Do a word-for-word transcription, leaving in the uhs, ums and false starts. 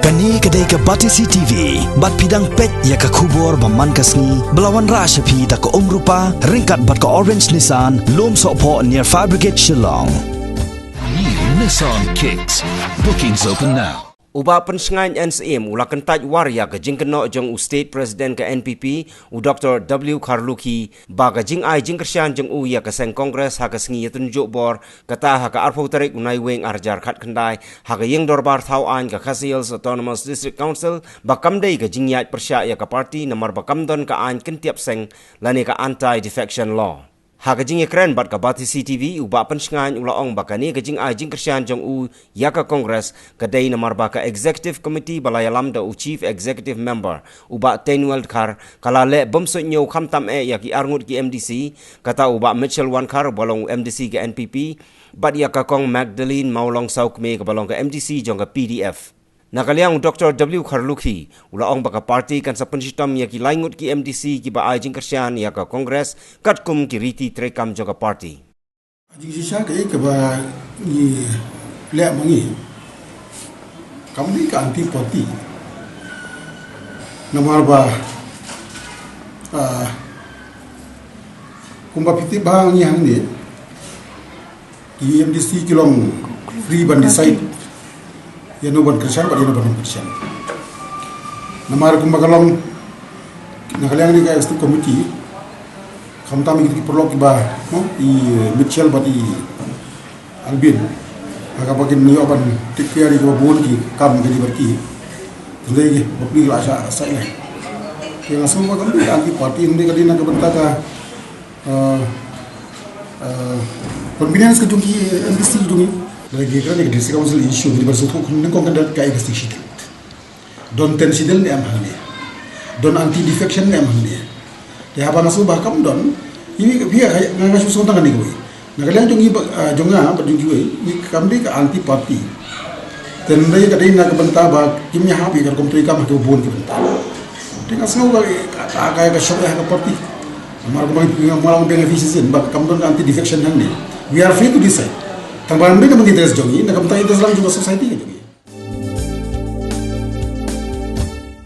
Kane ka dei ka Batesi T V, bad phi dang peit ïa ka khubor ba man ka sngi, ba la wanrah sha phi da ka Umrupa, ryngkat bad ka Orange Nissan, Lum Sohphoh near Fire Brigade Shillong. New Nissan Kicks. Bookings open now. U Bah Pynshngain N Syiem u la kyntait war ïa ka jingkynnoh jong u State President ka N P P, u Doctor W Kharlukhi, ba ka jingai jingkyrshan jong u ïa ka seng Congress ha ka sngi ïatynjuh bor, kata ha ka arphew tarik u Naiwieng arhajar khatkhyndai, ha ka ïing dorbar thaw aiñ ka Khasi Hills Autonomous District Council, ba kam dei ka jingïaid pyrshah ïa ka party namar ba kam don ka aiñ kyntiap seng lane ka Anti Defection Law. Ha ka jingïakren bad ka Batesi T V, u Bah Pynshngain u la ong ba kane ka jingai jingkyrshan jong u ïa ka Congress ka dei namar ba ka Executive Committee ba la ïalam da u Chief Executive Member, u Bah Teinuel Dkhar, ka la leh bymsuidñiew khamtam eh ïa ki arngut ki M D C, kata u Bah Mitchell Wankhar uba long u M D C ka N P P, bad ïa ka Kong Magdalene Mawlong Sawkmie kaba long ka M D C jong ka P D F. Na ka liang u Doctor W Kharlukhi u la ong ba ka party kan sa pynshitom ïa ki laingut ki M D C kiba ai jingkyrshan ïa ka Congress katkum ki riti treikam jong ka party. Jingshisha kaei kaba ngi leh ma ngi kam dei ka anti party. Namar ba, ah, kumba phi tip ba ngi hangne, ki M D C ki long free ban decide ïano ban kyrshan bad ïano ban ym kyrshan. Namar kumba ka long na ka liang ne ka executive committee, khamtam ïa ki paralok kiba, no, i, eh, Mitchell bad i Albin, ha kaba kin ïoh ban take care ïa kiba bun ki kam ki dei bad ki. Hynrei ki bapli la sha sa ïa. Te nga sngew ba kam dei ka anti party, hynrei ka dei na ka bynta ka, eh, eh, convenience ka jong ki, eh, M D C jong ngi. Lagi ka dei ka district council issue, dei ban sngewthuh nyngkong ka dei ka existing schedule. Don ten schedule ne em hangne. Don anti defection ne em hangne. Te haba nga sngew ba kam don, ïa, ïa, nga, nga shu sngewthuh tang kane kawei. Na ka liang jong ngi ba, ah, jong nga bad jong kiwei, ngi kam dei ka anti party. Te hynrei ka dei na ka bynta ba kim ïahap ïa ka rukom treikam ha kiba bun ki bynta. Te nga sngew ba ka, ka, ka, ka shoh ïa ha ka party. Namar kumba ngi, nga, nga long biang ïa phi shisien ba kam don ka anti defection hangne. We are free to decide. Tang ba hynrei ka interest jong ngi, na ka bynta interest lang jong ka society ka jong ngi.